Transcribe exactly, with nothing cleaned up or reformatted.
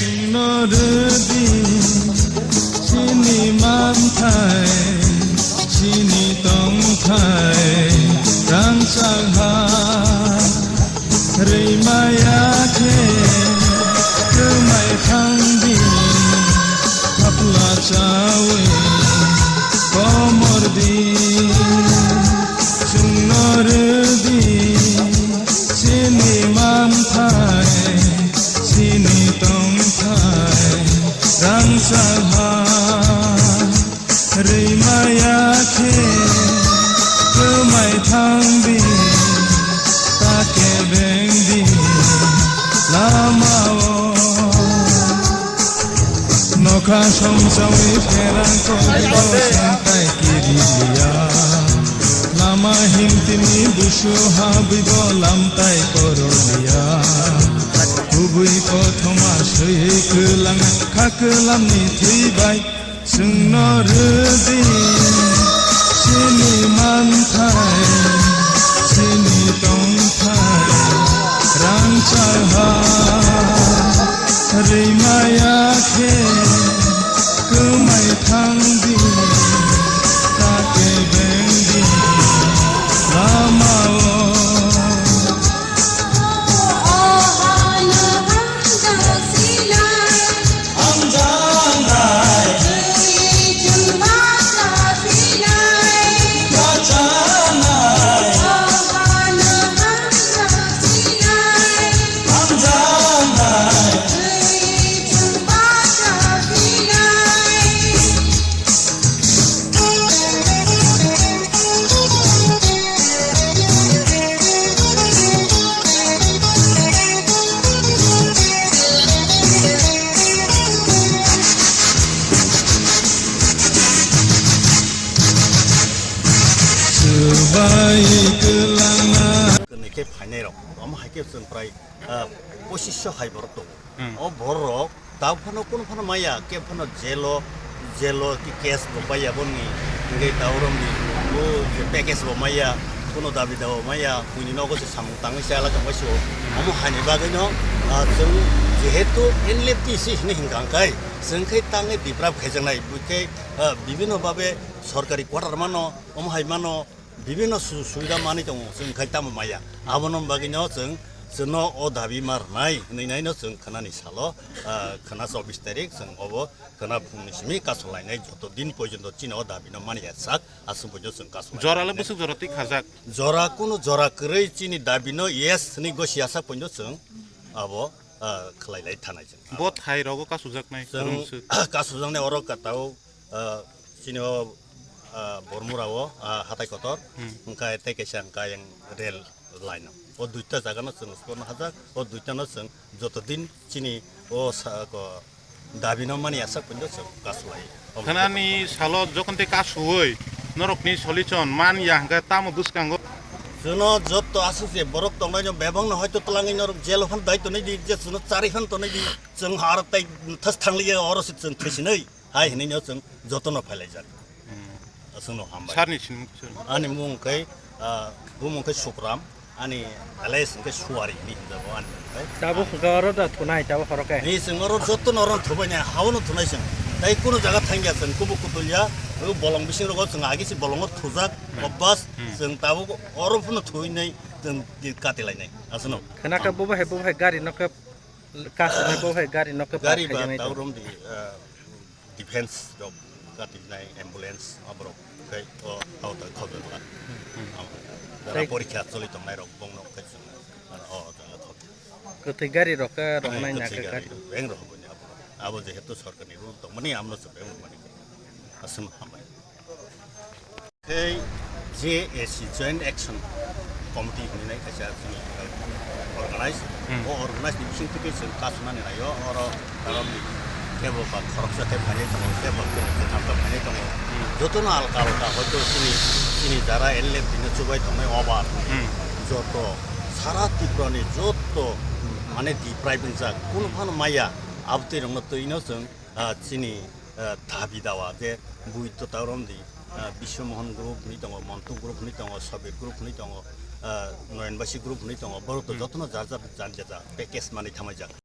Chwngno rwdi chini manthai, chini tongthai, rangchak ha rwimaya khe kwmai thangdi, thapla chawi komordi. Chwngno rwdi chini manthai, chini tongthai, rangchak ha rwimaya khe kwmai thangdi, ta kebengdi lama-o. Nokha songchawi pherang koibo sengtai kiriya. Lama himtini busu habibo lamtai koroliya. Kubui kothoma swi kwlang kha kwlamni thwibai. Chwngno rwdi chini manthai, chini tongthai, rangchak ha rwimaya khe kwmai thangdi, ta kebengdi lama-o. Swbai kwlangna. Kwnwi khe phainairok, omo hai khe chwng prai, ah, pochisho hai borok tongo. Hmm. O borok tabuk phano kunu phano maya, kebo phano jelo, jelo ki case bo maya boni, hingke ta oro ni bo je package bo maya, kunu dabi dawa maya, buini nogo se samung tangwi se alak tongwi se o. Omo haini bagwi no, ah, chwng jehetu N L F T C hini hingka hingkai, chwng khe tangwi deprive khaijaknai, bui khe, ah, bibhinno babe sorkari quarter mano, omo hai mano, bibhinno su-, subida manwi tongo, chwng khai tamo maya. Abono bagwino chwng, chwngno o dabi ma rwnai hwnwi naino chwng khwnani salo, ah, khwna chobbish tarik chwng obo khwna phungni simi kasu lainai, joto din porjonto chini o dabino mani ya sak, aswk porjonto chwng kasu lainai. Jora le bwswk jora twi khajak? Jora kunu jora kwrwi chini dabino yes hwnwi gosi ya sak porjonto chwng abo, ah, khwlai lai thanai chwng. Bo thai rogo kasujaknai chwng kwrwngswk. Kasujaknai oro ka tao Ah, chini o, ah, Bormura o, ah, hatai kotor, hmm, hwnkhe tei kaisa hwnkhe yang rail line o. O duita jaga no chwng sporno hajak, o duita no chwng joto din chini o sa-, ko, dabi no mani aswk pwnjo chwng kasu lai. Khwnani salo jokhon tei kasuwi norokni solution man ya hwnkhe tamo bwskango? Chwngno joto aswk je borok tongnai no bebak no hoito twlangwi norok jail o phan dai tonwi di, je chwngno charwi phan tonwi di, chwng aro tei thas thangliya oro se chwng thwisinai. Hai hinui no chwng jotono phailaijak. Hmm. Aswkno hambai. Sarni sinimung khe? Ani mung khe, ah, bumung khe Sukram, ani alias hwnkhe Suwari hinui hinjago ani mung khe. Tabuk hwnkhe oro da thunai, tabuk horo khe? Ni chwng oro jotono oro thubai nai, haono thunai chwng. Tai kunu jaga thangya chwng, kubuk kutulya, o bolong bising rogo chwng agi se bolongo thujak, hmm, obbas, hmm, chwng tabuk oro phano thuinai chwng kati lainai, aswkno. Khwna khe bo bahai, bo bahai gari no khe kasumai bo bahai gari no khe gari park ba khaijaknai tau to. Rom di, ah, defense rok katinai ambulance aborok khe o auto khobjak la. Hmm. Jara tei porikha choli tongnai rok bongno khe chwng o jaga khobjak. Kwthwi gari rok khe rok nai nai khe gari gari. Beng rok boni aborok. Abo jehetu sorkarni rule tongmani amno se beng rok mani. Aswk hambai. Tei J A C, Joint Action Committee hinwi nai kaisa chini organize. Hmm. O organize ni bising twi chwng kasunani naio, oro narokni teibo ba khoroksa tei phainai tongo, teibo tei kwtham tei phainai tongo. Hmm. Jotono alka alka hoito chini, chini jara L F T no chubai tongnai obar. Hmm. Joto sara Tripura ni joto Mane deprive wngjak, kunu phano maya, abtwi rokno twino chwng, ah, chini, ah, dabi dawa je bui twtawromdi, ah, Biswamohan group hwnwi tongo, Montu group hwnwi tongo, Sabir group hwnwi tongo, ah, Noyonbasi group hwnwi tongo, borok to jotono jar jar jar jar package manwi thamaijak.